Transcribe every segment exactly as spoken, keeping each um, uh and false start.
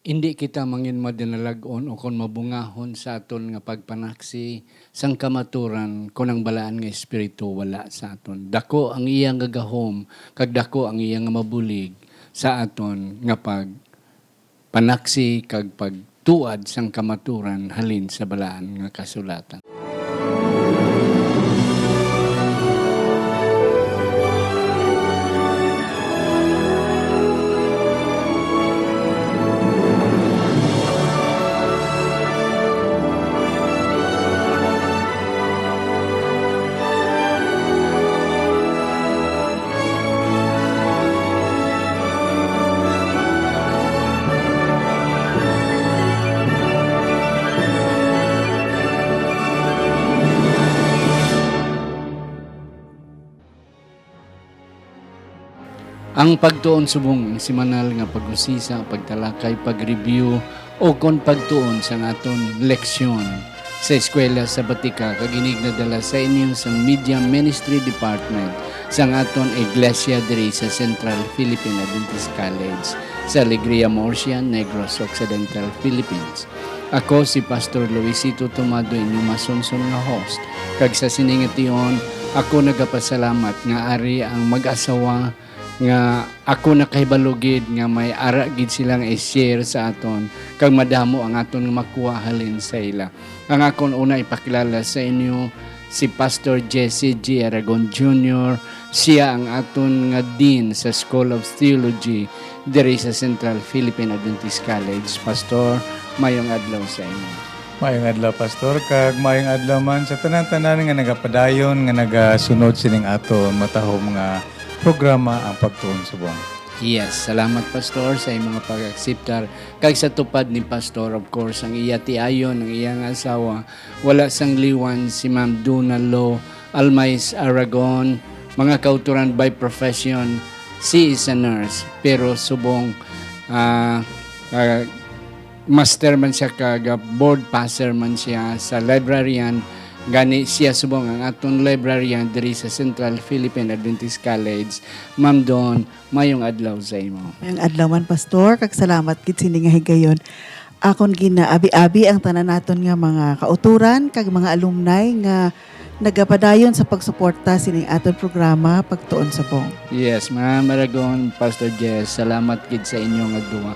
Indi kita mangin madinalag-on o kon mabungahon sa aton nga pagpanaksi sang kamaturan kon ang Balaan nga Espiritu wala sa aton. Dako ang iya nga gahom kag dako ang iya nga mabulig sa aton nga pagpanaksi kag pagtuad sang kamaturan halin sa Balaan nga Kasulatan. Ang pagtuon subong ang semanal nga pag-usisa, pagtalakay, pag-review, o kon pagtuon sang aton leksyon sa Eskwela Sabatika, kag inig nadala sa inyo sang Media Ministry Department sang aton iglesia diri sa Central Philippine Adventist College sa Alegria, Murcia, Negros Occidental, Philippines. Ako si Pastor Luisito Tomado, inyong masunson nga host. Kag sa sini nga tion, ako nagapasalamat nga ari ang mag-asawa nga ako nakahibalo gid nga may ara gid sila nga i-share sa aton, kag madamo ang aton nga makuha halin sa ila. Ang akon una ipakilala sa inyo si Pastor Jesse G. Aragon Junior. Sia ang aton nga Dean sa School of Theology diri sa Central Philippine Adventist College. Pastor, mayong adlaw sa imo. Mayong adlaw, Pastor, kag mayong adlaw man sa tanan-tanan nga nagapadayon, nga nagasunod sining aton matahom nga programa, Ang Pagtuon Subong. Yes, salamat, Pastor, sa imong pag-akseptar kag sa tupad ni Pastor, of course, ang iya tiayon, ang iya nga asawa, wala sang liwan, si Ma'am Duna Lo Almais Aragon, mga kauturan by profession, she is a nurse, pero subong, ah, ah, master man siya kag, ah, board passer man siya sa librarian. Gani siya subong ang aton librarian diri sa Central Philippine Adventist College. Ma'am Don, mayong adlaw sa imo. Mayong adlaw man, Pastor, kag salamat gid sini nga higayon. Akon ginaabi-abi ang tanan naton nga mga kauturan kag mga alumni nga nagapadayon sa pagsuporta sining aton programa, Pagtuon Subong. Yes, Ma'am Aragon, Pastor Jess, salamat gid sa inyo nga duha.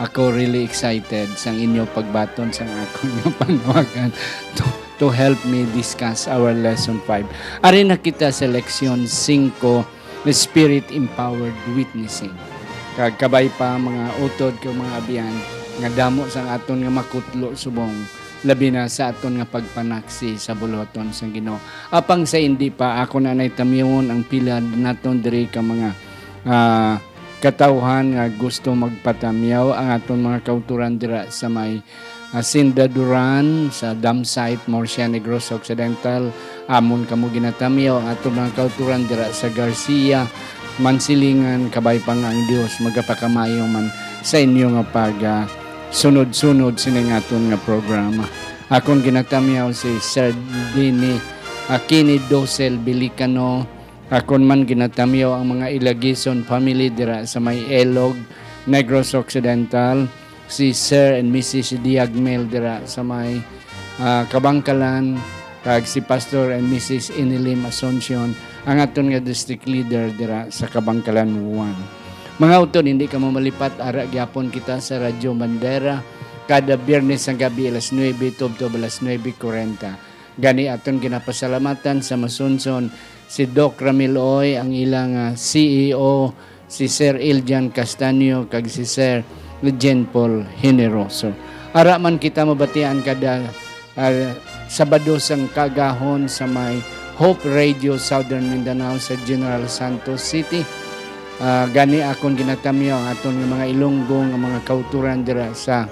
Ako really excited sang inyo pagbaton sang akon nga panawagan to, to help me discuss our lesson five. Ari na kita sa leksyon singko, Spirit-Empowered Witnessing. Kag kabay pa, mga utod kag mga abyan, nga damo sang aton nga makutlo subong, labi na sa aton nga pagpanaksi sa bulohaton sang Ginoo. Apang sa indi pa, ako na nay tamyawon ang pila naton diri ka mga, ah, katawhan nga gusto magpatamyaw, ang aton mga kauturan dira sa may, ah, Sinda Duran, sa Dam Site, Murcia, Negros Occidental. Amon kamo ginatamyaw, ang aton mga kauturan dira sa Garcia, Mansilingan, kabay pa nga ang Dios magapakamaayo man sa inyo nga pag, ah, sunod-sunod sining aton nga programa. Akon ginatamyaw si Sir Dini Akini Dosel Bilicano. Akon man ginatamyaw ang mga Ilagison family dira sa may Elog, Negros Occidental, si Sir and Missus Diagmel dira sa may, ah, Kabangkalan, kag si Pastor and Missus Inilim Asuncion, ang aton nga district leader dira sa Kabangkalan one. Mga utod, hindi ka mamalipat, ara gyapon kita sa Radyo Bandera kada Biyernes sang gabi alas nuebe tubtob alas nuebe kuwarenta. Gani aton ginapasalamatan sa masunson si Doc Ramil Oy, ang ilang, ah, C E O, si Sir Iljan Castaño, kag si Sir Jen Paul Generoso. Ara man kita mabatian kada, ah, Sabado sang kaagahon sa may Hope Radio Southern Mindanao sa General Santos City. Ah, gani akon ginatamyaw ang aton nga mga Ilonggo nga mga kauturan dira sa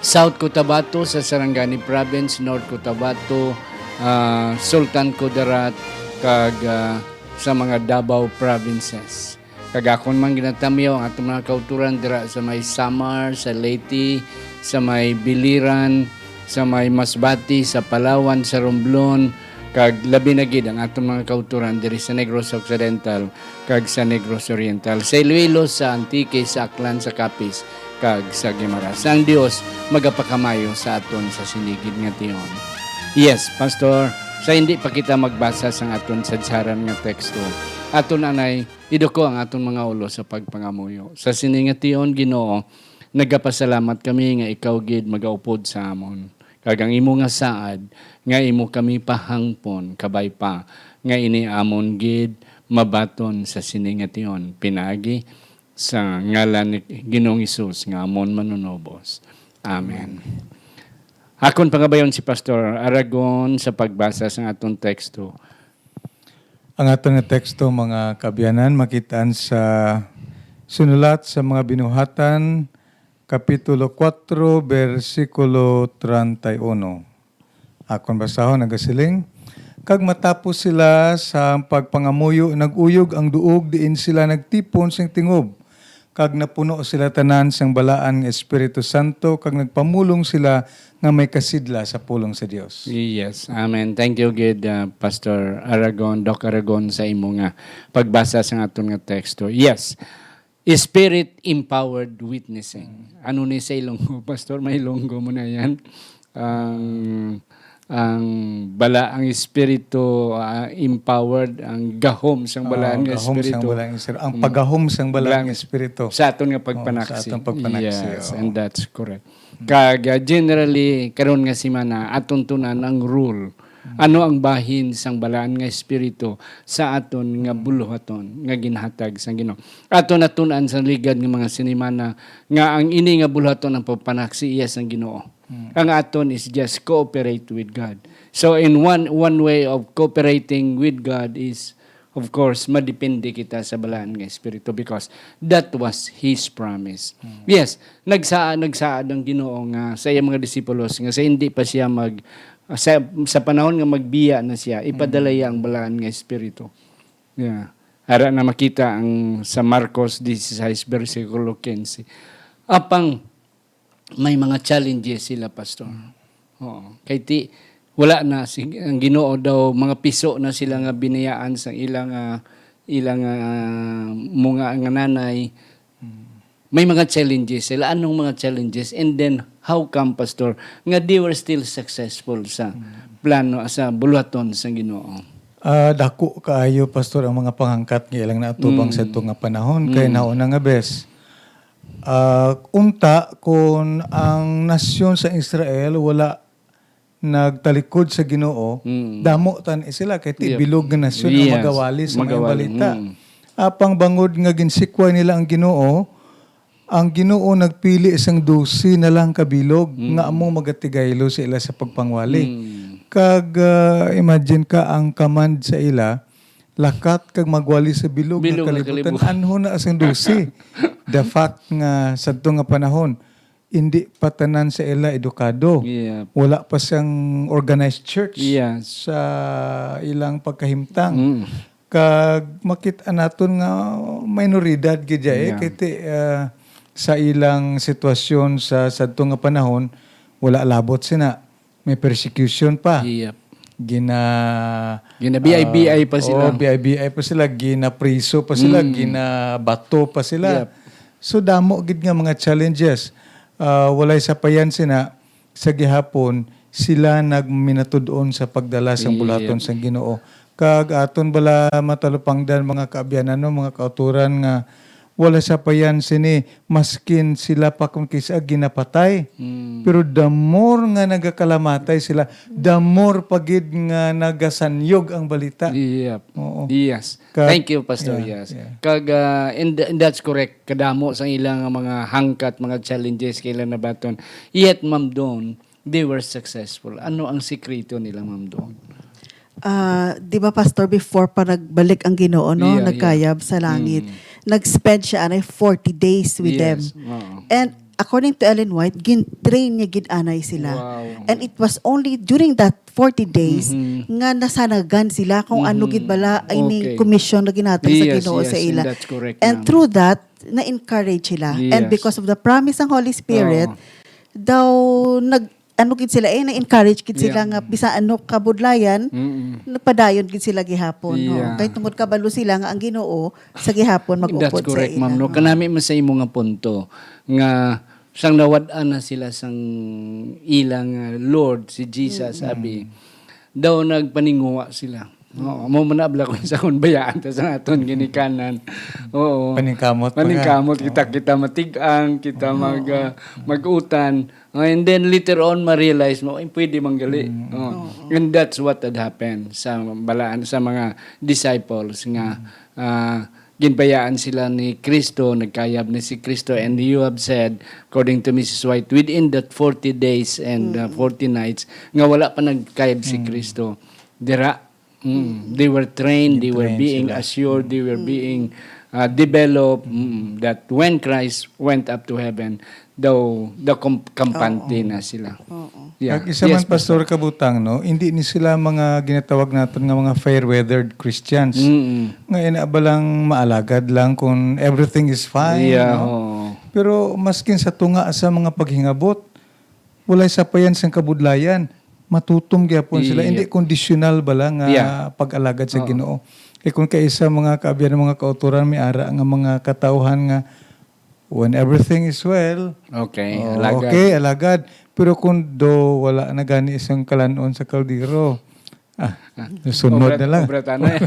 South Cotabato, sa Sarangani Province, North Cotabato, ah, Sultan Kudarat, kag, ah, sa mga Davao Provinces. Kag akon man ginatamyaw ang atong mga kauturan dira sa may Samar, sa Leyte, sa may Biliran, sa may Masbate, sa Palawan, sa Romblon, kag labi na gid ang aton mga kautoran diri sa Negros Occidental kag sa Negros Oriental, sa Iloilo, sa Antique, sa Aklan, sa Capiz, kag sa Guimaras. Ang Dios magapakamayo sa aton sa sini gid nga tion. Yes, Pastor, sa hindi pa kita magbasa sang aton sadsaran nga teksto, aton anay iduko ang aton mga ulo sa pagpangamuyo. Sa sini nga tion, Ginoo, nagapasalamat kami nga ikaw gid magaupod sa amon, kag ang imo nga saad nga imo kami pahangpon, kabay pa nga ini amon gid mabaton sa sini nga tion, pinaagi sa ngalan ni Ginoong Hesus nga amon Manunubos. Amen. Akon pangabayon si Pastor Aragon sa pagbasa sang aton teksto. Ang aton nga teksto, mga kaabyanan, makitaan sa sinulat sa mga Binuhatan, Kapitulo kuwatro, bersikulo treinta y uno. Akon basahon, nagasiling, "Kag matapos sila sa pagpangamuyo, nag-uyog ang duog diin sila nagtipon sing tingob, kag napuno sila tanan sang balaan nga Espiritu Santo, kag nagpamulong sila nga may kasidla sa pulong sa Dios." Yes, amen. Thank you gid, uh, Pastor Aragon, Doc Aragon, sa imo nga pagbasa sa aton nga teksto. Yes, Spirit-empowered witnessing. Ano ni sa Ilonggo, Pastor? May Ilonggo mo na yan. Ang, ang bala, ang Espiritu, ah, empowered, ang gahom sang Oo, balaan nga gahom sang Espiritu. Balaan nga Espiritu. Ang Mm. paggahom sang balaan Balaan nga Espiritu. Sa aton nga Oo, pagpanaksi. Sa aton pagpanaksi, Yes, oo. and that's correct. Kag, ah, generally, karon nga semana, aton tunan ang rule. Ano ang bahin sang balaan nga espiritu sa aton nga buluhaton nga ginhatag sang Ginoo? Aton natun-an sa ligad nga mga sinimana nga ang ini nga buluhaton ang pagpanaksi iya sang Ginoo. Mm. Ang aton is just cooperate with God. So, in one, one way of cooperating with God is, of course, madepende kita sa balaan nga espiritu because that was His promise. Mm. Yes, nagsa-, nagsaad ang Ginoo nga sa iyang mga disipulos nga sa hindi pa siya mag-, sa, sa panahon nga magbiya na siya, ipadala Mm. iya ang balaan nga espiritu. Yeah. Ara na makita ang sa Marcos dieciséis, bersikulo quince. Apang may mga challenges sila, Pastor. Mm. Oo. Kay ti, wala na, si, ang Ginoo daw, mga piso na sila nga biniyaan sa ilang, ah, ilang, ah, mga nga nanay. Mm. May mga challenges sila. Anong mga challenges? And then, how come, Pastor, nga they were still successful sa Mm. plano, sa buluhaton sa Ginoo? Ah, dako kaayo, Pastor, ang mga panghangkat nga ilang naatubang Mm. sa ato nga panahon. Kay Mm. nauna nga bes, ah, unta, kun ang nasyon sa Israel wala nagtalikod sa Ginoo, Mm. damo tan sila, kay ti Yep. bilog nga nasyon ang Yes. magawali sa mga Magawali. balita. Mm. Apang bangod nga ginsikway nila ang Ginoo, ang Ginoo nagpili sang dose na lang ka bilog Mm. nga amo magatigaylo sa ila sa pagpangwali. Mm. Kag, ah, imagine ka, ang command sa ila, "Lakat kag magwali sa bilog nga Bilog nga kalibutan." kalibutan. Anho na sang dose? The fact nga sadto nga panahon, hindi pa tanan sa ila edukado. Yeah. Wala pa siyang organized church Yes. sa ilang pagkahimtang. Mm. Kag makit-, naton nga minoridad gid siya, eh, Yeah. kay ti, ah, sa ilang sitwasyon sa sadto nga panahon, wala labot sina. May persecution pa. Yep. Gina-, Gina-B I B I ah, pa sila. oh, B I B I pa sila. Ginapriso pa sila. Mm. Ginabato pa sila. Yep. So, damo gid nga mga challenges. Ah, walay sapayan sina, sa gihapon, sila nagminatud-on sa pagdala sang Yep. buluhaton sang Ginoo. Kag aton bala matalupangdan, mga kaabyanan, no, mga kautoran, nga wala sapayan sini, maskin sila pa kon kis-a ginapatay. Mm. Pero the more nga nagakalamatay sila, the more pa gid nga nagasanyog ang balita. Yep. Oo. Yes. Ka- Thank you, Pastor. Yeah, Yes. yeah. Kag, ah, and, and that's correct. Kadamo sang ilang mga hangkat, mga challenges kay ila nabaton. Yet, Ma'am Don, they were successful. Ano ang sikreto nila, Ma'am Don? Ah, di ba, Pastor, before pa nagbalik ang Ginoo, no? Yeah, yeah. Nagkayab sa langit. Mm. Nag-spend siya, anay, forty days with them. Yes, oo. And according to Ellen White, gin-train niya gid anay sila. Wow. And it was only during that forty days Mhm. nga nasanagan sila kung ano Mhm. gid bala ining Okay. commission na ginhatag sa Yes, Ginoo yes, sa and ila. that's correct, And ma'am. through that, na-encourage sila. And Yes. because of the promise ng Holy Spirit, Oo. daw nag-, ano gid sila, eh, na-encourage gid sila Yeah. nga bisan ano kabudlayan, Mm-mm. nagpadayon gid sila gihapon, no? Yeah. Kay tungod kabalo sila nga ang Ginoo sa gihapon mag-upod That's correct, sa ila, ma'am, no? no? Kanami man sa imo nga punto nga sang nawad-an na sila sang ilang, uh, Lord, si Jesus, Mm. abi, daw nagpaninguha sila. Oo, mo man abla kung sa kung bayaan ta sa aton ginikanan. Oo. Paningkamot pa nga. Paningkamot, kita, Oo. kita matig-ang, kita Oo. mag, ah, mag-utan. Ah, and then later on, ma-realize mo, "Ay, pwede man gali." Mm. Oo. Oo. And that's what had happened sa balaan, sa mga disciples nga, Mm. ah, ginbayaan sila ni Kristo, nagkayab ni si Kristo, and you have said, according to Missus White, within that forty days and, uh, Mm. forty nights, nga wala pa nagkayab si Mm. Kristo, dira, mm, they were trained, they were Gin-train being sila. assured, they were Mm. being, uh, developed, mm, that when Christ went up to heaven, daw, daw kam-, kampante Oo. na sila. Oo. Yeah. Kag isa Yes, man, Pastor, Pastor. kabutang, no, hindi ni sila mga ginatawag naton nga mga fair-weathered Christians. Mm-mm. Nga ina ba lang maalagad lang kung everything is fine, Yeah, no? oo. Pero maskin sa tunga sa mga paghingabot, walay sapayan sang kabudlayan. Matutom gyapon sila. Yeah. Hindi conditional ba lang nga Yeah. pag-alagad sa Oo. Ginoo? Eh, kung kaisa mga kaabyan, mga kauturan, may ara nga mga katawhan nga, "When everything is well, Okay, oh, alagad. okay, alagad. Pero kung do wala na gani isang kalan-on sa kaldero, ah, Ah, sunod obra, na lang." obra tanay.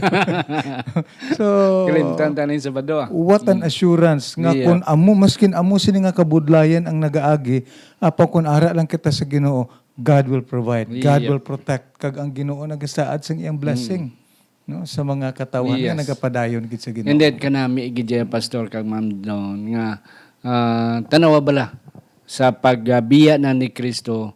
So, Kalimtan tanay sa bado, ah. what an Mm. assurance nga Yeah. kung amo, maskin amo sini nga kabudlayan ang nagaagi, apan kung ara lang kita sa Ginoo, God will provide, God Yeah. will protect, kag ang Ginoo nagasaad sang iyang blessing. Mm. No, sa mga katawhan nga Yes. nagapadayon gid sa Ginoo. And then, kanami gid dyan, Pastor, kag Ma'am Don, nga, ah, tanawa bala sa pagbiya na ni Kristo,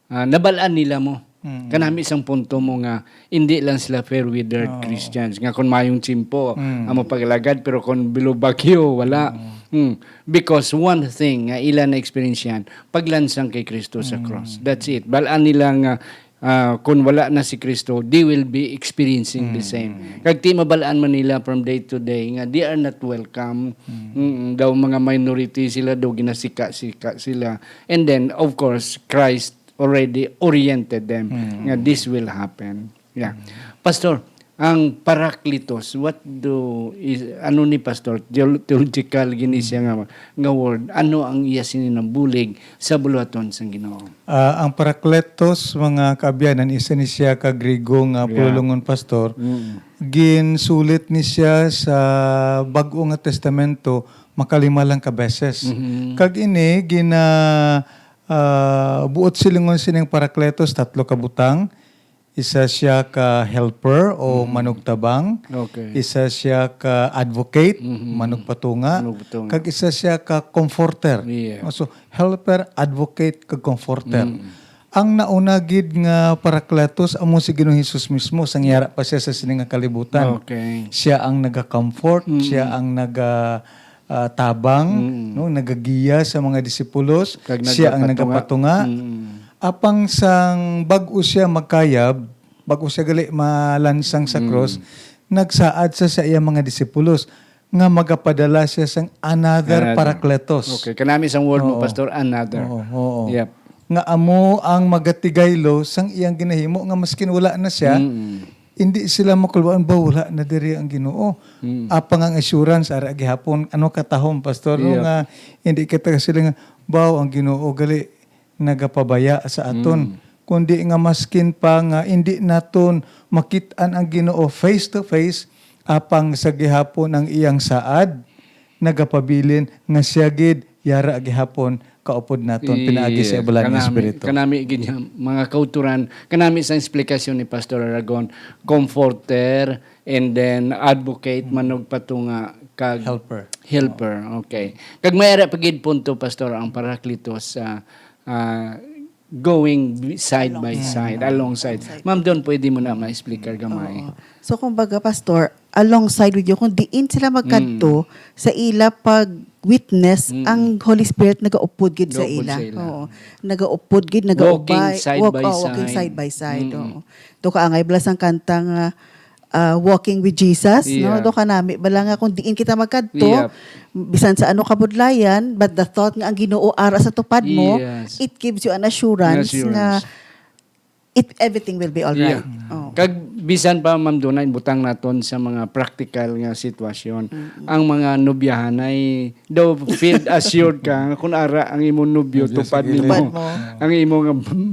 ah, nabal-an nila mo. Mm. Kanami isang punto mo nga hindi lang sila fair weather Oo. Christians, nga kung mayong tiyempo, Mm. amo pag-alagad, pero kung bilog bagyo, wala. Mm. Mm. Because one thing nga ila na-experience yan, paglansang kay Kristo sa Mm. cross. That's it. Bal-an nila nga ah, kung wala na si Kristo, they will be experiencing the Mm. same. Kag ti mabalaan man nila from day to day nga they are not welcome. Mm. Mm, daw mga minority sila, daw ginasika-sika sila. And then, of course, Christ already oriented them Mm. nga this will happen. Yeah. Mm. Pastor, ang Parakletos, what do is, ano ni Pastor? Theol-, theological gini siya nga, nga word. Ano ang iya sini nga bulig sa buluhaton sang Ginoo? Ah, ang Parakletos, mga kaabyanan, isa ni siya ka Griego nga Yeah. pululongon, Pastor. Mm. Ginsulit ni siya sa Bag-o nga Testamento makalima lang ka beses. Mhm. Kag ini gina-, ah, buot silingon sining Parakletos, tatlo ka butang. Isa siya ka helper o Mhm. manugtabang. Okay. Isa siya ka advocate, Mhm. manugpatunga. Manugpatunga. Kag isa siya ka comforter. Yeah. So, helper, advocate, kag comforter. Mm. Ang nauna gid nga Parakletos amo si Ginoong Hesus mismo, sang yara pa siya sa sini nga kalibutan. Okay. Siya ang naga-comfort, Mm. siya ang naga, ah, tabang, Mm. no, nagagiya sa mga disipulos, Kag siya ang nagapatunga. nagapatunga. Mm. Apang sang bag-o siya magkayab, bag-o siya gali malansang sa Mm. krus, nagsaad sa, sa iya mga disipulos nga magapadala siya sang another Another. Parakletos. Okay, kanami sang word mo, Oo. Pastor, another. Oo, oo. Yep. Nga amo ang magatigaylo sang iyang ginahimo nga maskin wala na siya, Mm. hindi sila makulbaan ba wala na diri ang Ginoo. Mm. Apang ang assurance ara gihapon, ano katahom, Pastor, no, Yep. nga hindi kita sila nga, "Baw, ang Ginoo gali nagapabaya sa aton." Mm. Kundi nga maskin pa nga hindi naton makit-an ang Ginoo face to face, apang sa gihapon ang iyang saad, nagapabilin nga siya gid yara gihapon kaupod naton pinaagi sa Yes. Balaang Kanami, Espiritu. kanami gid niya, mga kauturan, kanami sa eksplikasyon ni Pastor Aragon, comforter, and then advocate, Mm. manugpatunga, kag Helper. helper. Okay. Kag may ara pa gid punto, Pastor, ang Parakletos, ah, ah, going side by Alongside. side, alongside. Alongside. Ma'am Don, pwede mo na ma-explicar gamay? Oo. So, kumbaga, Pastor, alongside with you, kung diin sila magkadto Mm. sa ila pag-witness, Mm. ang Holy Spirit nagaupod gid sa Gaupod ila. sa ila. Oo. Nagaupod gid, Walking nagaubay. side Walk-, by oh, walking side. side by side, Mm. oo. To kaangay bala sang kanta nga, ah, walking with Jesus, no? Yeah. Do kanami bala nga kung diin kita magkadto, Yep. bisan sa ano kabudlayan, but the thought nga ang Ginoo ara sa tupad mo, Yes. it gives you an assurance, An assurance. nga it, everything will be all right. Yeah. Oh. Kag bisan pa, Ma'am Donna, ibutang naton sa mga practical nga sitwasyon, ang mga nobyahan ay daw feel assured ka nga kung ara ang imong nobyo, Nobyo, tupad sige. nimo. Tupad mo. Ang imong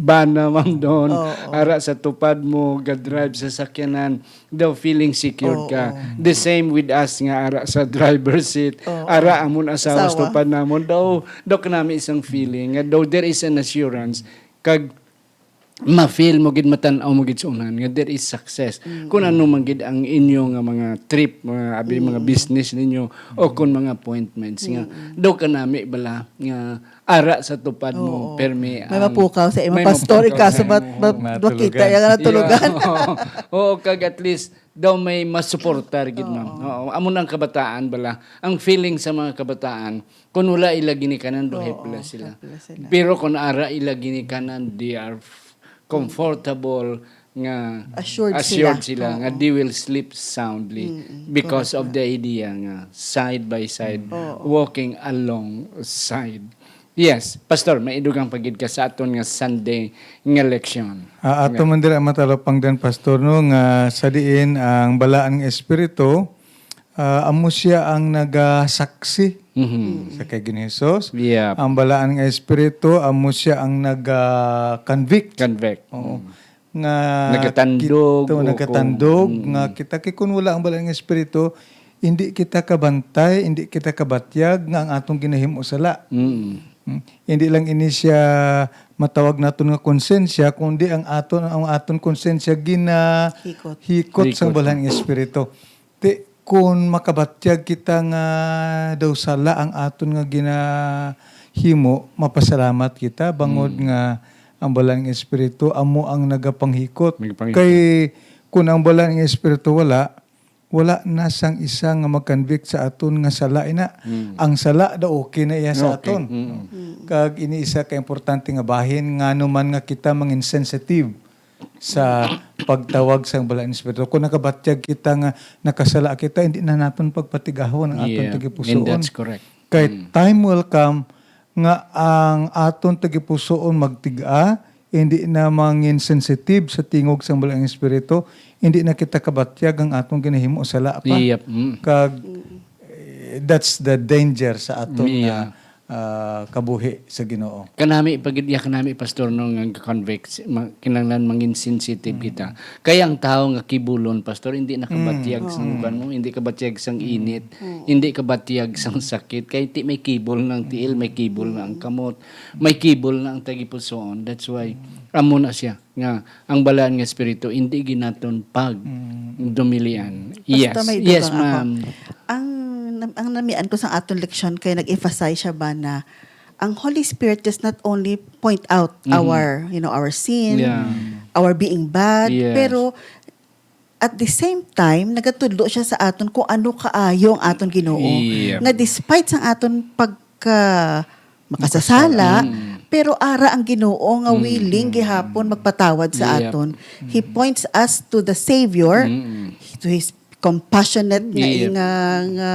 bana, Ma'am Don, Oo. ara sa tupad mo, ga-drive sa sakyanan, daw feeling secured Oo. ka. The same with us nga ara sa driver's seat, Oo. ara amon asawa sa Asawa. tupad namon, daw, daw kanami isang feeling nga daw there is an assurance kag ma-feel mo gid, matan-aw mo gid sa unahan nga there is success. Kung ano man gid ang inyo nga mga trip, mga abi, mga business ninyo, o kung mga appointments nga, daw kanami bala nga ara sa tupad mo, Oo. permi May ang- mapukaw sa imo, may pastor, mapukaw ikaso sa mat-, imo. mat-, Natulugan. makita yung natulugan. Yeah. Oo, kag at least daw may masuportar gid, ma'am. Oo. Amo nang kabataan bala. Ang feeling sa mga kabataan, kung wala ila ginikanan, do Oo, helpless sila. helpless sila. Pero kung ara ila ginikanan, they are f- comfortable nga Assured assured sila. sila nga Oo. They will sleep soundly Mm-mm, because correct. Of the idea nga side by side, Oo. Walking along side. Yes, Pastor, may idugang pagid ka sa aton nga Sunday nga leksyon. Ah, ato man dira matalupangdan, Pastor, no, nga sa diin ang balaan nga espiritu, ah, amo siya ang nagasaksi Mhm. sa kay Ginoong Jesus. Yeah. Ang balaan nga espiritu amo siya ang naga-convict. Convict. Oo. Mm. Nga Nagatandog, kita, o nagatandog, kung- nga Mm. kita kay kun wala ang balaan nga espiritu, hindi kita kabantay, hindi kita kabatyag nga ang atong ginahimo sala. Mm. Hmm. Hindi lang ini siya matawag naton nga konsensya, kundi ang aton, ang aton konsensya gina Hikot. hikot sang Hikot. Balaan nga Espiritu. Ti, kun makabatyag kita nga daw sala ang aton nga ginahimo, mapasalamat kita bangod Mm. nga ang Balaan nga Espiritu amo ang nagapanghikot. Nagapanghikot. Kay kun ang Balaan nga Espiritu wala, wala na sang isa nga mag-convict sa aton nga sala ina. Mm. Ang sala daw okay na iya sa Okay. aton. Mm. Kag ini isa ka importante nga bahin ngano man nga kita mangin sensitive sa pagtawag sang Balaan nga Espiritu. Kung nakabatyag kita nga nakasala kita, hindi na naton pagpatigahon ang aton Yeah, tagipusoon. and that's correct. Kay Mm. time will come nga ang aton tagipusoon magtig-a, hindi na mangin sensitive sa tingog sang Balaan nga Espiritu, hindi na kita kabatyag ang atong ginahimo sala pa. Yep. Mm. Kag eh, that's the danger sa aton Yeah. nga ah, kabuhi sa Ginoo. Kanami pagid iya, kanami, Pastor, no, nga convict, ma- kinahanglan mangin sensitive kita. Kay ang tawo nga kibulon, Pastor, hindi nakabatyag Mm. sang kuwan mo, hindi kabatyag sang init, hindi kabatyag sang sakit. Kay ti may kibol na ang tiil, may kibol na ang kamot, may kibol na ang tagipusoon. That's why amo na siya nga ang Balaan nga Espiritu hindi ginaton pag Mm. dumilian. Yes, Basta may yes, dugang ako. Ma'am. Ang, ang namian ko sa aton leksyon kay nag-emphasize siya ba na ang Holy Spirit does not only point out Mhm. our, you know, our sin, Yeah. our being bad, Yes. pero at the same time nagatudlo siya sa aton kung ano kaayo ang aton Ginoo. Yep. Nga despite sang aton pagka makasasala, Mm. pero ara ang Ginoo nga Mm. willing gihapon magpatawad sa Yep. aton. He points us to the Savior, Mm. to His compassionate nga, Yep. nga, nga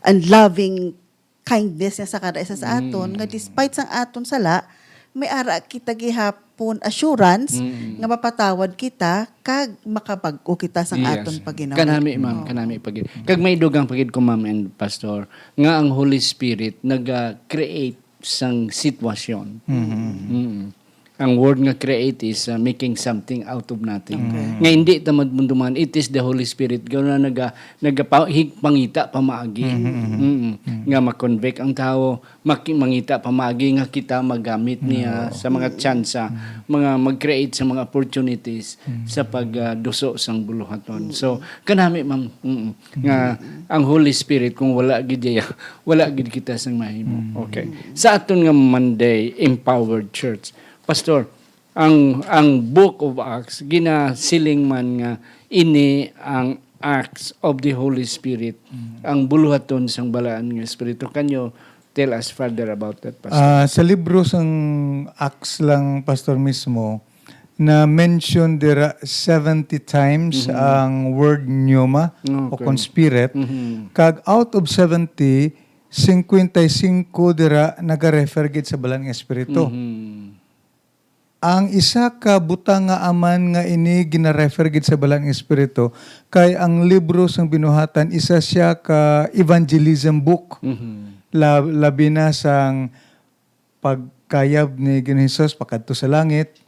and loving kindness niya sa kada isa sa aton, Mm. nga despite sang aton sala, may ara kita gihapon assurance Mm. nga mapatawad kita kag makabag-o kita sang Yes. aton paginaw. Kanami, ma'am, Oo. kanami pagid. Kag may dugang pagid ko, ma'am and Pastor, nga ang Holy Spirit naga-create sang sitwasyon. Mhm. Mm. Ang word nga create is uh, making something out of nothing. Okay. Nga hindi ta madumduman, it is the Holy Spirit nga naga nagapangita pamaagi. Mhm, mhm. Mm. Nga ma-convict ang tawo, maki- mangita pamaagi nga kita magamit niya Oo. sa mga tsansa, mga mag-create sa mga opportunities sa pagduso sang buluhaton. So, kanami, ma'am, mm, nga ang Holy Spirit, kung wala gid iya, wala gid kita sang mahimo. Okay. Sa aton nga Monday Empowered Church, Pastor, ang ang Book of Acts ginasiling man nga ini ang acts of the Holy Spirit, ang buluhaton sang Balaan nga Espiritu. Can you tell us further about that, Pastor? Ah, sa libro sang Acts lang, Pastor, mismo, Na-mention dira seventy times Mhm. ang word pneuma o Okay. kon spirit. Mhm. Kag out of seventy, cincuenta y cinco dira nagarefer gid sa Balaan nga Espiritu. Mhm. Ang isa ka butang nga aman nga ini ginarefer gid sa Balaan nga Espiritu kay ang libro sang Binuhatan isa sia ka evangelism book. Mhm. La-, labi na sang pagkayab ni Ginoong Hesus pakadto sa langit,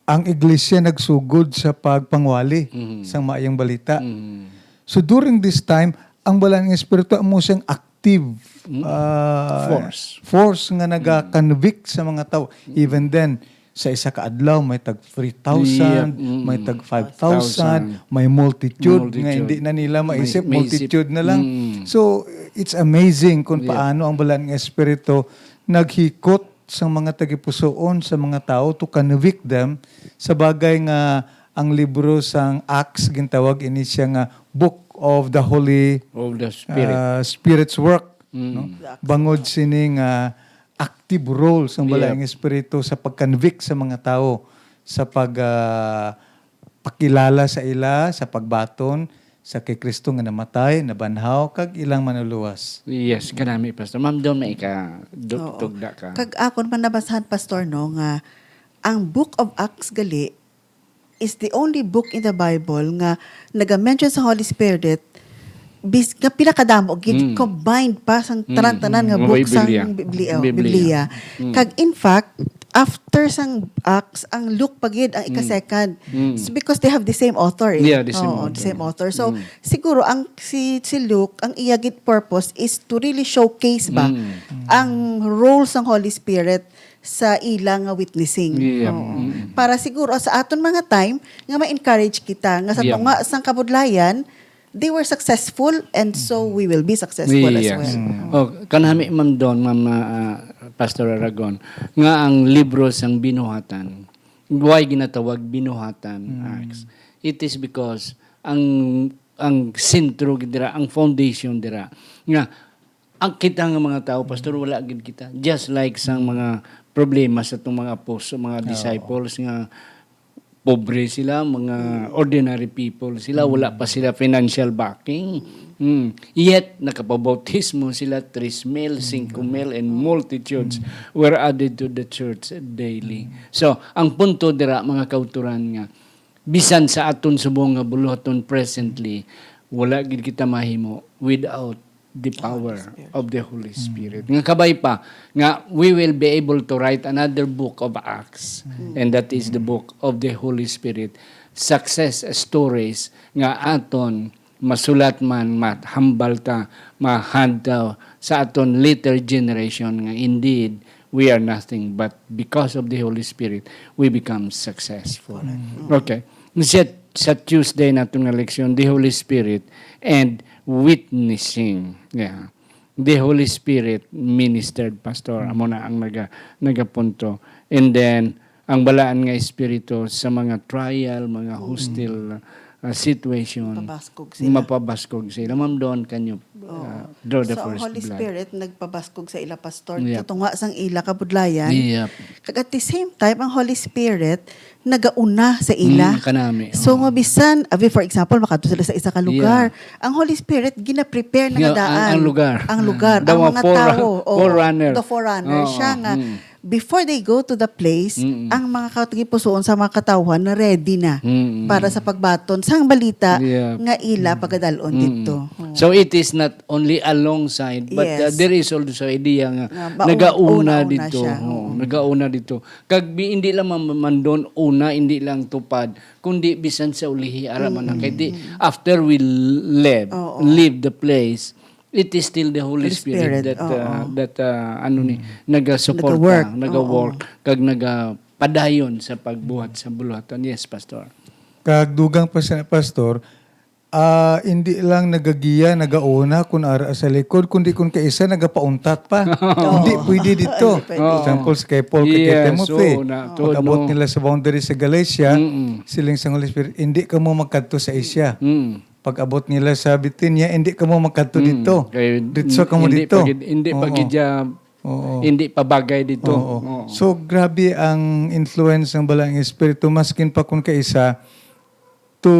ang iglesia nagsugod sa pagpangwali Mhm. sang maayong balita. Mhm. So, during this time, ang Balaan nga Espiritu amo siyang active, Mm. ah, Force. force nga Mm. naga-convict sa mga tawo. Mm. Even then, sa isa ka adlaw, may tag three thousand, Yep. Mm. may tag five thousand, Five thousand. may multitude nga Multitude. hindi na nila May, maisip, maisip. multitude na lang. Mm. So, it's amazing kung Yep. paano ang Balaan nga Espiritu naghikot sa mga tagipusoon, sa mga tawo to convict them sa bagay nga ang libro sang Acts, gintawag ini siya nga Book of the Holy, Of the Spirit. ah, Spirit's work, Mm. no? Bangod sini nga active role sang Balaan Yep. nga Espiritu sa pag-convict sa mga tawo, sa pag, ah, pakilala sa ila, sa pagbaton sa kay Kristo nga namatay, nabanhaw, kag ilang manuluwas. Yes, kanami, Pastor. Ma'am Don, may ika-, du-, Oo. tugda ka. Kag akon man nabasahan, Pastor, no, nga ang Book of Acts gali is the only book in the Bible nga naga-mention sa Holy Spirit bis-, nga pinakadamo gid, Mm. combined pa sang Mm, tanan-tanan nga mm. book May sang Biblia. Biblia, Biblia. Biblia. Mm. Kag in fact, after sang Acts, ang Luke pa gid ang Mm. ika-second. Mm. So, because they have the same author, eh. Yeah, the same Oo, author. the same author. So, Mm. siguro ang si, si Luke, ang iya gid purpose is to really showcase ba Mm. ang role sang Holy Spirit sa ila nga witnessing. Yeah. Oo. Mm. Para siguro sa aton mga time nga ma-encourage kita nga sa Yeah. tunga sang kabudlayan, they were successful, and so we will be successful as Yes. well. Mm. Oh, kanami, Ma'am Don, Ma'am, ah, Pastor Aragon, nga ang libro sang Binuhatan, why ginatawag Binuhatan, Mm. Acts? It is because ang, ang sentro gid dira, ang foundation dira, nga ang kita nga mga tao, Pastor, wala gid kita. Just like sang mga problema sa atong mga apostol, mga Oo. disciples nga pobre sila, mga Mm. ordinary people sila, wala Mm. pa sila financial backing. Mm. Yet, nakapabautismo sila, three mil, Mm. five mil, and multitudes Mm. were added to the church daily. Mm. So, ang punto dira, mga kauturan, nga bisan sa aton subong nga buluhaton presently, wala gid kita mahimo without the power Holy Spirit. of the Holy Mm. Spirit. Nga kabay pa, nga we will be able to write another book of Acts, Mm. and that is the Mm. book of the Holy Spirit. Success stories nga aton masulat man, mahambal ta, ma-hand ta sa aton later generation nga indeed, we are nothing, but because of the Holy Spirit, we become successful. Correct. Mm. Okay. Sa, sa Tuesday naton nga leksyon, the Holy Spirit and witnessing. Yeah. The Holy Spirit ministered, Pastor. Mm. Amo na ang naga-, nagapunto. And then, ang balaan nga espiritu sa mga trial, mga Mm. hostile, uh, situation, Mapabaskog sila. mapabaskog sila. Ma'am Don, can you, Oo. uh, draw the So, ang first Holy blood? Spirit nagpabaskog sa ila, Pastor, Yep. tunga sang ila kabudlayan. Yep. Kag at the same time, ang Holy Spirit nagauna sa ila. Mm, kanami, So, oo. nga bisan, abi, for example, makadto sila sa isa ka lugar. Yeah. Ang Holy Spirit, gina-prepare na Nga, nga daan. ang, ang lugar. Ang lugar, The ang mga fore-, tao, oo, forerunner. the forerunner, Oo, siya nga, mm. before they go to the place, Mm-mm. ang mga katigipusoon sa mga katawhan na ready na Mm-mm. para sa pagbaton sang balita Yeah. nga ila Mm. pagadalon Mm. didto. Oo. So, it is not only alongside, but, uh, Yes. there is also idea nga Nga maun-, nagauna una-una dito. siya, Oo, oo. nagauna dito. Kag bi-, hindi lang man, man doon una, hindi lang tupad, kundi bisan sa ulihi, ara man na. Kay di, Mm. after we live, Oo. leave the place, it is still the Holy Holy Spirit Spirit, that, uh, oo. that, uh, ano ni, Mm. nagasuporta, Nag-work, naga-work, oo. kag nagapadayon sa pagbuhat sa buluhatan. Yes, Pastor. Kag dugang pa sa Pastor, ah, hindi lang nagagiya, nagauna kun ara sa likod, kundi kun kaisa nagapauntat pa. Oo. Hindi pwede dito. Hindi pwede. Example, sa kay Paul, kay Yes, Timothy. oo, na, Pag-abot no. nila sa boundary sa Galatia, Mm-mm. siling sang Holy Spirit, "Hindi kamo magkadto sa Asia." Mm. Pag-abot nila sa Bithynia, "Hindi kamo magkadto Mm. dito. Kay Ditso kamo hindi dito." pa gid, hindi pa Oo. gid siya Oo. Hindi pa bagay dito. Oo. Oo. So, grabe ang influence ng Balaan nga Espiritu, maskin pa kung kaisa to,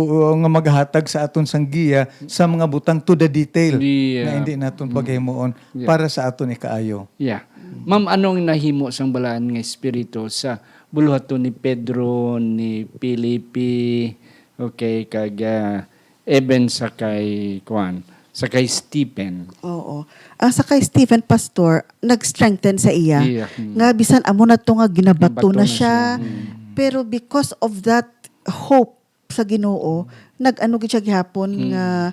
uh, nga maghatag sa aton sang giya sa mga butang to the detail Yeah. na hindi naton Mm. paghimuon Yeah. para sa aton ikaayo. Yeah. Ma'am, anong nahimo sang Balaan nga Espiritu sa buluhaton ni Pedro, ni Felipe, okay, kag, ah, even sa kay, kuwan, sa kay Stephen? Oo. Ah, sa kay Stephen, Pastor, nag-strengthen sa iya. Iya, mm. Nga bisan amo na to nga ginabato Ginabato na na siya. siya. Mm. Pero because of that hope sa Ginoo, nag-ano gid siya gihapon Mm. nga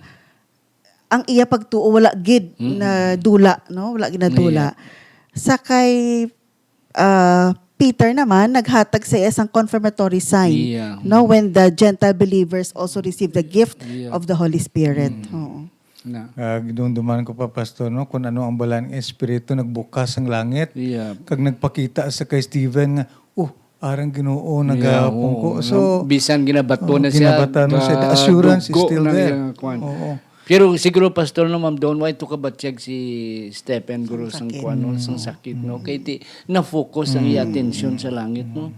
ang iya pagtuo wala gid Mm. nadula, no? Wala gid nadula. Iya. Sa kay, ah, Peter naman, naghatag sa iya sang confirmatory sign, Iya. no? When the Gentile believers also receive the gift Iya. of the Holy Spirit. Mm. Oo. Na. Ah, gidumduman ko pa, Pastor, no, kung ano ang Balaan nga Espiritu nagbukas ang langit, Iya. kag nagpakita sa kay Stephen nga, "Oh, arang Ginoo Yeah, nagapungko." oo. So, Bisan ginabato oo, na siya, ginabato na siya. The assurance is gadugo still na there. Iya, kwan. Oo. Pero siguro, Pastor, no, Ma'am Don, why to kabatyag si Stephen, guro, Sang sang sakit. kwan, no, sang Mm. sakit, no? Mm. Kay ti, na-focus ang iya Mm. atensyon sa langit, no?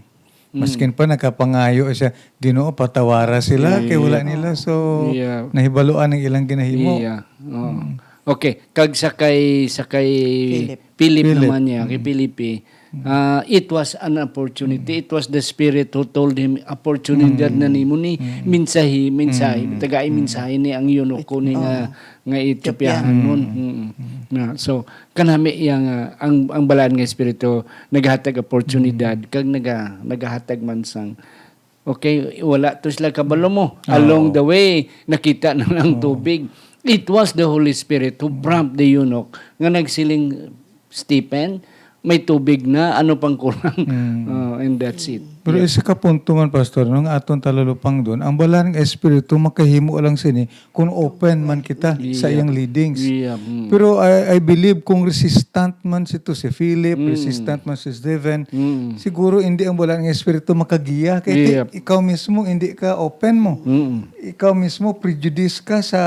Mm. Maskin pa nakapangayo siya, "Ginoo, patawara sila, kay wala Iya. nila." So, Iya. nahibaluan ang ilang ginahimo. Iya. Oo. Mm. Okay, kag sa kay, sa kay Philip. Philip Philip. naman niya, kay Mm. Felipe, Mm. ah, it was an opportunity. Mm. It was the Spirit who told him, "Oportunidad Mm. na nimo ni, Mm. mensahe, mensahe, Mm. tagai Mm. mensahe ni ang eunuko ni nga, Oo. nga Etiopiahanon." Mm. Mm. Mm. Na, so, kanami iya nga, ang, ang Balaan nga Espiritu naghatag oportunidad, Mm. kag naga-, nagahatag man sang Okay, wala to sila kabalo mo. Oo. Along the way, nakita na lang Oo. tubig. It was the Holy Spirit who Mm. prompt the eunuch nga nagsiling, "Stephen, may tubig na, ano pang kulang?" Mm. Oh, and that's it. Pero Yeah. isa ka punto man, Pastor, no, nga aton talulupangdon, ang Balaan nga Espiritu makahimo lang sini kung open man kita sa Yeah. iyang leadings. Yeah, mm. Pero I, I believe kung resistant man si to si Philip, Mm. resistant man si Stephen, Mm. siguro hindi ang Balaan nga Espiritu makagiya kay ti-, Yep. ikaw mismo hindi ka open mo. Mm. Ikaw mismo prejudice ka sa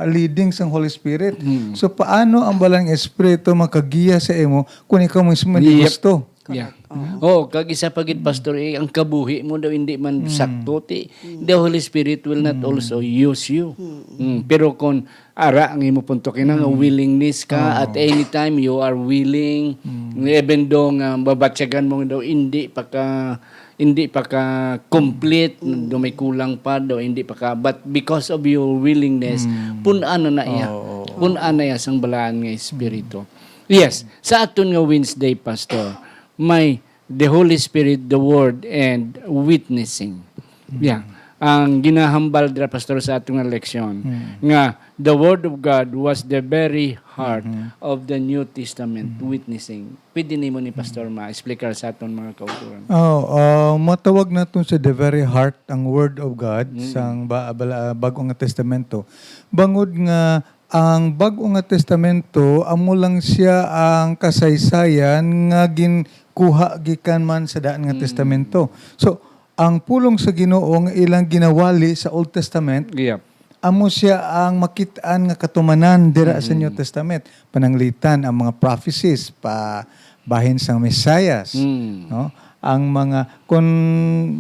leading sang Holy Spirit. Mm. So paano ang Balaan nga Espiritu makagiya sa imo kung ikaw mismo hindi Yep. gusto? Yeah. Correct. Oo. Oh, kag isa pa gid, Pastor, eh, ang kabuhi mo daw hindi man Mm. sakto, ti, Mm. the Holy Spirit will not Mm. also use you. Mm. Mm. Pero kung ara ang imo punto, kina nga Mm. willingness ka, Oo. at any time you are willing, Mm. even though nga babatyagan mo daw, hindi pa ka, hindi pa ka complete, Mm. do may kulang pa, do hindi pa ka, but because of your willingness, Mm. pun-an na na iya. Oo. Pun-an na iya sang Balaan nga Espiritu. Mm. Yes, sa aton nga Wednesday, Pastor, may the Holy Spirit, the Word, and witnessing. Mm. Yeah. Ang ginahambal dira, Pastor, sa aton nga leksyon, Mm. nga the Word of God was the very heart Mm-hmm. of the New Testament Mm. witnessing. Pwede nimo ni, Pastor, Mm. ma-explicar sa aton mga kauturan? Oh, ah, matawag naton sa the very heart ang Word of God Mm. sang ba-, bala-, Bag-o nga Testamento. Bangod nga ang Bag-o nga Testamento, amo lang siya ang kasaysayan nga ginkuha gikan man sa Daan nga Mm. Testamento. So, ang pulong sa Ginoo nga ilang ginawali sa Old Testament, Yep. amo siya ang makit-an nga katumanan dira sa Mm. New Testament. Pananglitan, ang mga prophecies pa bahin sang Messias, Mm. no? Ang mga, kun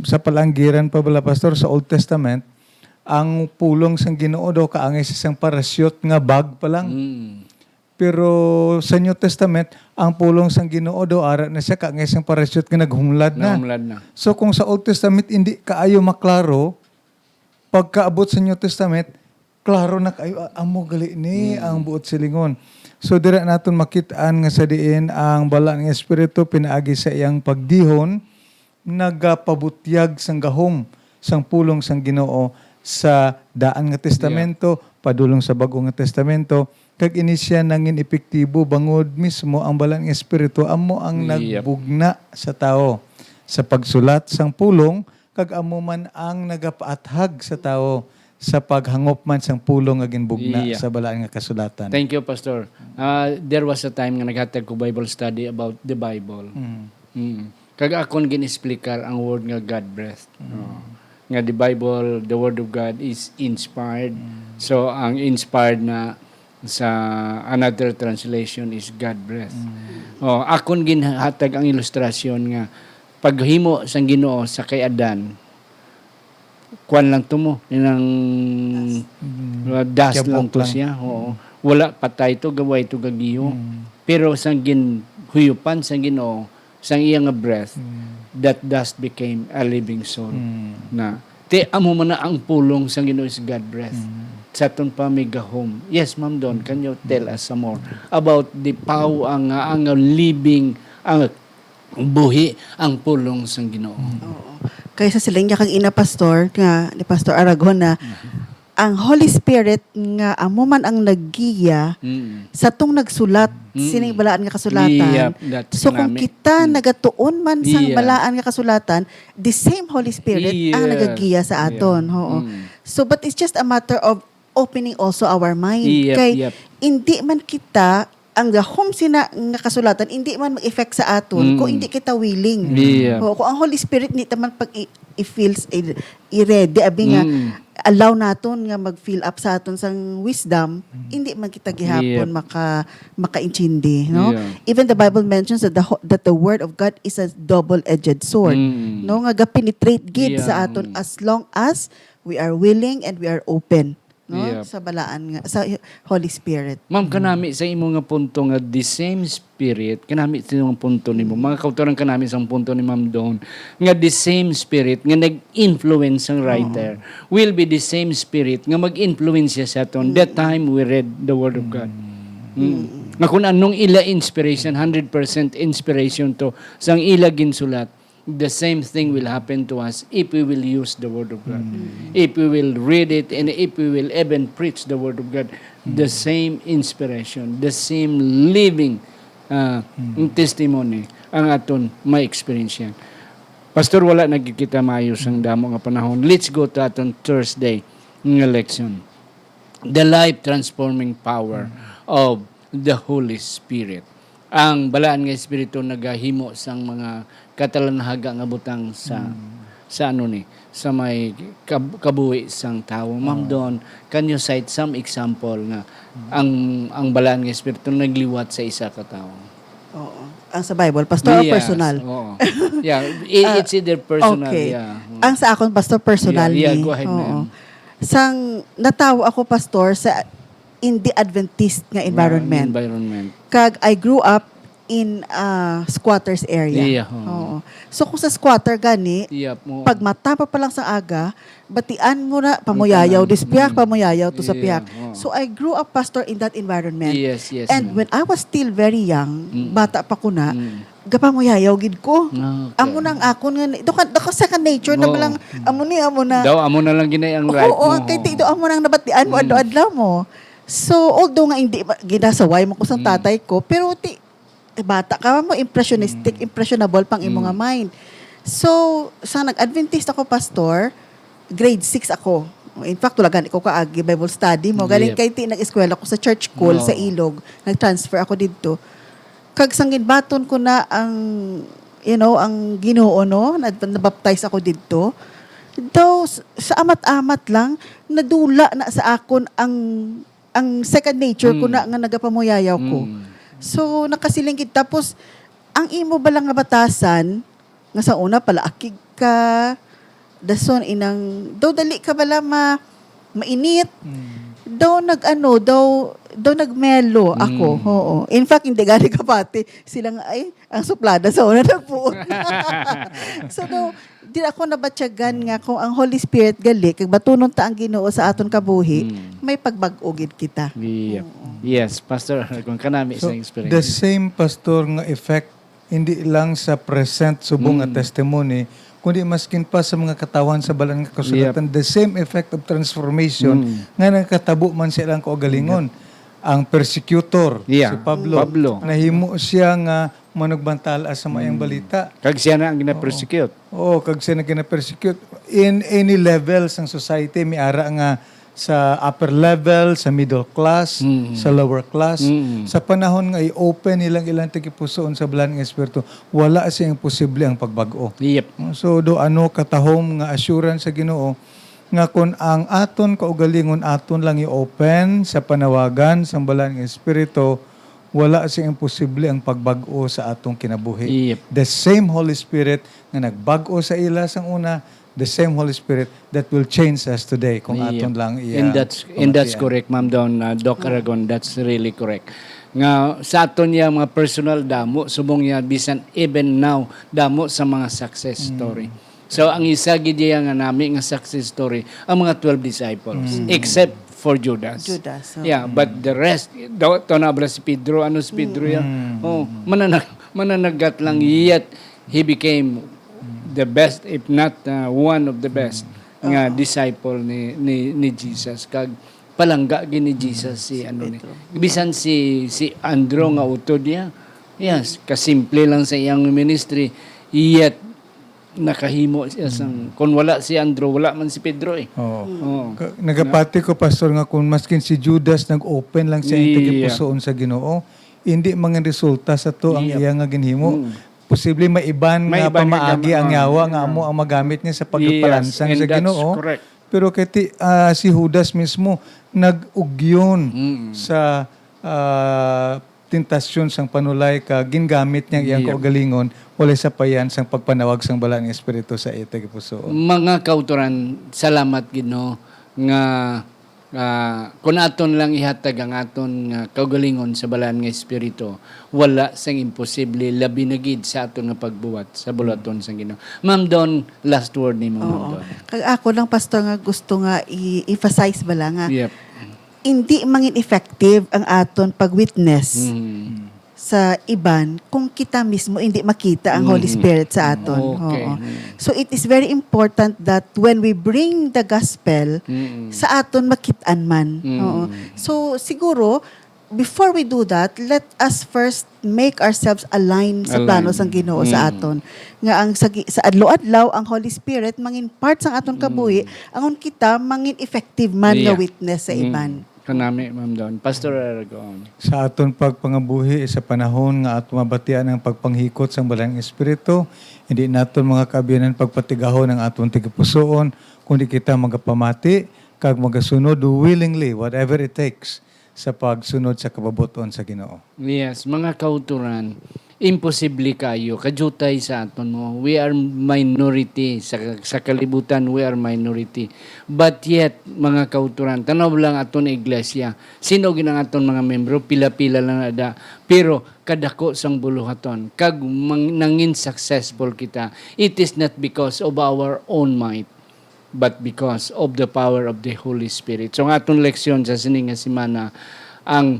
sa palanggiran pa bala, Pastor, sa Old Testament, ang pulong sang Ginoo daw kaangay sa isang parachute nga bag pa lang. Mm. Pero sa New Testament, ang pulong sang Ginoo daw ara na siya kaangay sang parachute nga naghumlad na. Nahumlad na. So kung sa Old Testament hindi kaayo maklaro, pagkaabot sa New Testament, klaro na kaayo, ah, amo gali ni Mm. ang buot silingon. So dira naton makit-an nga sa diin ang Balaan nga Espiritu pinaagi sa iyang pagdihon nagapabutyag sang gahom sang pulong sang Ginoo sa Daan nga Testamento, padulong sa Bag-o nga Testamento, kag ini sia nangin epektibo bangod mismo ang Balaan nga Espiritu amo ang Yep. nagbugna sa tawo sa pagsulat sang pulong, kag amo man ang nagapaathag sa tawo sa paghangop man sang pulong nga ginbugna Yeah. sa Balaan nga Kasulatan. Thank you, Pastor. Ah, there was a time nga naghatag ko Bible study about the Bible. Mm. Mm. Kag akon gin-explicar ang word nga God breath. Mm. Oh. Nga the Bible, the word of God is inspired. Mm. So, ang inspired na, Sa another translation is God breath. Oh, akon ginhatag ang ilustrasyon nga paghimo sang Ginoo sa kay Adan, kwan lang to mo, inang, uh, dust lang to siya. Oo. Wala patay to, gaway to gagiyo. Pero sang ginhuyupan sang Ginoo, sang iya nga breath, that dust became a living soul. Na, ti, amo man na ang pulong sang Ginoo is God breath. Sa aton pa may gahom. Yes, Ma'am Don, can you tell us some more about the power, ang, ang living, ang buhi, ang pulong sang Ginoo? Oo. Kay sa siling niya kang ina, Pastor, nga ni Pastor Aragon, na ang Holy Spirit nga amo man ang naggiya sa tong nagsulat sining balaan nga kasulatan. Yep, that's So, kung kita nagatuon man sa Yes. balaan nga kasulatan, the same Holy Spirit ang Yes. nagagiya sa Yeah. aton. Oo. Mm. So, but it's just a matter of opening also our mind. Yep, Kay yep. hindi man kita, ang gahom sina nga kasulatan, hindi man mag-effect sa aton Mm. kung hindi kita willing. Yeah. Oo, kung ang Holy Spirit, hindi ta man pag i- i-feels, i- i-ready, abi nga, Mm. allow naton nga mag-fill up sa aton sang wisdom, Mm. hindi man kita gihapon Yep. maka-, makaintindi, no? Yeah. Even the Bible mentions that the ho-, that the word of God is a double-edged sword, Mm. no? Nga ga-penetrate gid Yeah. sa aton Mm. as long as we are willing and we are open, no? Yep. Sa balaan nga, sa Holy Spirit. Ma'am, Mm. kanami sa imo nga punto nga the same Spirit, kanami sa imo nga punto nimo. Mm. Mga kautoran, kanami sa punto ni Ma'am Don, nga the same Spirit nga nag-influence sang Oo. writer will be the same Spirit nga mag-influence siya sa aton the Mm. time we read the Word of God. Mm. Mm. Nga kung anong ila inspiration, hundred percent inspiration to sang ila ginsulat, the same thing will happen to us if we will use the Word of God. Mm. If we will read it and if we will even preach the Word of God, the Mm. same inspiration, the same living, uh, Mm. testimony ang aton ma-experience yan. Pastor, wala na gid kita maayo sang damo nga panahon. Let's go to aton Thursday nga leksyon. The life-transforming power Mm. of the Holy Spirit. Ang balaan nga Espiritu nagahimo sang mga katalanhaga nga butang sa, Mm. sa ano ni, sa may kab-, kabuhi sang tawo. Ma'am Oo. Don, can you cite some example nga Mm. ang, ang balaan nga Espiritu nagliwat sa isa ka tawo? Oo. Ang sa Bible, Pastor, or Yes, personal? oo. Yeah, i-, Ah, it's either personal, okay. yeah. Mm. Ang sa akon, Pastor, personal Yeah, yeah, ni. go ahead, Oo. ma'am. Sang natawo ako, Pastor, sa in the Adventist nga Nga environment. environment. Kag I grew up in a squatters area. Yeah, oo. Oo. So, kung sa squatter gani, Yep, oo. pag mata pa, pa lang sa aga, batian mo na, pamuyayaw Ang tanan. dis piyak, Mm. pamuyayaw to sa Yeah, piyak. oo. So, I grew up, Pastor, in that environment. Yes, yes, And ma'am. when I was still very young, Mm. bata pa ko na, Mm. gapamuyayaw gid ko. Ah, okay. Amo nang akon nga ni-, do ka, do ka second nature na Oo. balang, amo ni, amo na. Daw, amo na lang ginay ang Oo, life oo, mo. kay ti-, do amo nang nabatian mo, Mm. adlaw-adlaw mo. So, although nga hindi ma-, ginasaway mo ko sa Mm. tatay ko, pero ti-, eh, bata ka mo, impressionistic, Mm. impressionable pang imo nga Mm. mind. So, sa nag-Adventist ako, Pastor, grade six ako. In fact, wala gani ko kaagi Bible study mo. Galing Yep. kay ti-, nag-eskwela ko sa church school sa Oo. Ilog. Nag-transfer ako didto. Kag sang ginbaton ko na ang, you know, ang Ginoo, no? Nag-, nabaptize ako didto. Daw, s-, sa amat-amat lang, nadula na sa akon ang, ang second nature ko Mm. na nga nagapamuyayaw ko. Mm. So, nakasiling gid. Tapos, ang imo bala nga batasan, nga sa una, palaakig ka, dason inang, daw dali ka bala ma-, mainit. Mm. Daw nag-ano, daw, daw nagmelo ako, Mm. oo. In fact, hindi gani kapati. Sila nga, "Ay, ang suplada sa una nagpuot na." So, daw, di ako nabatyagan nga kung ang Holy Spirit gali, kag batunon ta ang Ginoo sa aton kabuhi, Mm. may pagbag-o gid kita. Yep. Oo. Yes, Pastor, kung kanami So, sa experience. the same, Pastor, nga effect hindi lang sa present subong nga Mm. testimony, kundi maskin pa sa mga katawhan sa Balaan nga Kasulatan, Yep. the same effect of transformation Mm. nga nagkatabo man sa ilang kaugalingon. Ang persecutor, Yeah. si Pablo, Pablo. nahimo siya nga manugbantala sa maayong Mm. balita. Kag siya na ang Oo. gina-persecute. Oo, kag siya na gina-persecute. In any level sang society, may ara nga sa upper level, sa middle class, Mm. sa lower class. Mm. Sa panahon nga i-open nilang ilang tagipusoon sa Balaan nga Espiritu, wala sing imposible ang pagbag-o. Yep. So, do ano katahom nga assurance sa Ginoo nga kun ang aton kaugalingon aton lang i-open sa panawagan sang Balaan nga Espiritu, wala sing imposible ang pagbag-o sa atong kinabuhi. Yep. The same Holy Spirit nga nagbag-o sa ila sang una, the same Holy Spirit that will change us today kung Yep. aton lang iya And that's and that's pamatian. Correct, Ma'am Don, uh, Doc Aragon. That's really correct. Nga sa aton niya mga personal, damo subong niya, bisan even now, damo sa mga success story. So ang isa gid iya nga nami nga success story ang mga twelve disciples, except for Judas. Judas, oo. Yeah, but the rest, daw to na bala si Pedro, ano si Pedro ya? Mm. Oh, mananag mananagat lang, yet he became the best, if not uh, one of the best nga disciple ni ni ni Jesus, kag palangga gid ni Jesus si ano ni. Pedro. Bisan si si Andrew nga utod niya. Yes, kasimple lang sa iyang ministry, yet nakahimo siya sang, kung wala si Andrew, wala man si Pedro eh. Oo. Oo. Ka- Nagapati ko, Pastor, nga kung maskin si Judas nag-open lang sa iyang Yeah. tagipusoon sa Ginoo, hindi mangin resulta sa to ang Yep. iya nga ginhimo. Mm. Posible may iban May nga iban nga pamaagi gama- ang yawa nga Mm. amo ang magamit niya sa Yes, pagpalansang and sa that's Ginoo. Correct. Pero kay ti- ah, si Judas mismo nag-ugyon Mm. sa ah, tentasyon sang panulay ka gingamit niya ang iyang Yep. kaugalingon, walay sapayan sang pagpanawag sang Balaan nga Espiritu sa iya tagipusoon. Mga kautoran, salamat gid no nga ah, kung aton lang ihatag ang aton nga kaugalingon sa Balaan nga Espiritu, wala sang imposible, labi na gid sa aton nga pagbuhat sa buluhaton sang Ginoo. Ma'am Don, last word nimo, Ma'am Oo. Don. Kag ako lang, Pastor, nga gusto nga i-emphasize bala nga Yep. hindi mangin effective ang aton pag-witness Mm. sa iban kung kita mismo hindi makita ang Holy Mm. Spirit sa aton. Okay. Oo. Mm. So it is very important that when we bring the gospel, Mm. sa aton makit-an man. Mm. Oo. So siguro, before we do that, let us first make ourselves align sa Align. plano sang Ginoo sa Mm. aton. Nga ang sa, gi- sa adlaw-adlaw, ang Holy Spirit mangin part sang aton kabuhi, angon kita mangin effective man nga Yeah. witness sa Mm. iban. Kanami, Ma'am Don. Pastor Aragon. Sa aton pagpangabuhi sa panahon nga ato mabatian ang pagpanghikot sang Balaan nga Espiritu, hindi naton mga kaabyanan pagpatigahon ang aton tagipusoon, kundi kita magapamati kag magasunod willingly, whatever it takes, sa pagsunod sa kababot-on sa Ginoo. Yes, mga kauturan, imposible kayo. Kajutay sa aton mo. We are minority. Sa, sa kalibutan, we are minority. But yet, mga kauturan, tanaw lang aton iglesia. Sino gid ang aton mga membro? Pila-pila lang na da. Pero kadako sang buluhaton. Kag mang, nangin successful kita. It is not because of our own might, but because of the power of the Holy Spirit. So, ang aton leksyon sa sini nga semana, ang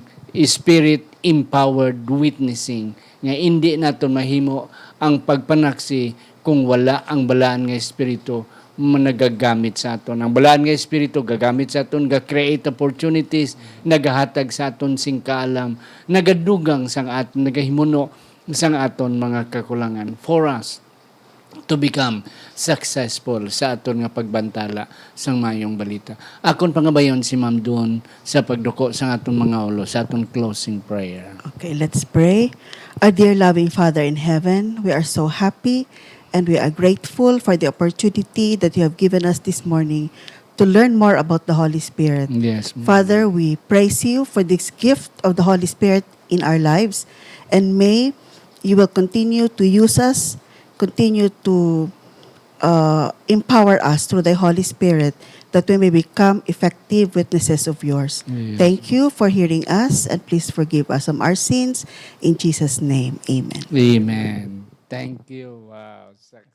Spirit-empowered witnessing, nga indi naton mahimo ang pagpanaksi kung wala ang Balaan nga Espiritu nagagamit sa aton. Ang Balaan nga Espiritu gagamit sa aton, ga-create opportunities, nagahatag sa aton sing kaalam, nagadugang sang at nagahimuno sang aton mga kakulangan for us to become successful sa aton nga pagbantala sang Maayong Balita. Akon pangabayon si Ma'am Don sa pagduko sang aton mga ulo sa aton closing prayer. Okay, let's pray. Our dear loving Father in heaven, we are so happy and we are grateful for the opportunity that you have given us this morning to learn more about the Holy Spirit. Yes, ma'am. Father, we praise you for this gift of the Holy Spirit in our lives, and may you will continue to use us, continue to uh, empower us through thy Holy Spirit that we may become effective witnesses of yours. Yes. Thank you for hearing us, and please forgive us of our sins. In Jesus' name, amen. Amen. Thank you. Wow, success.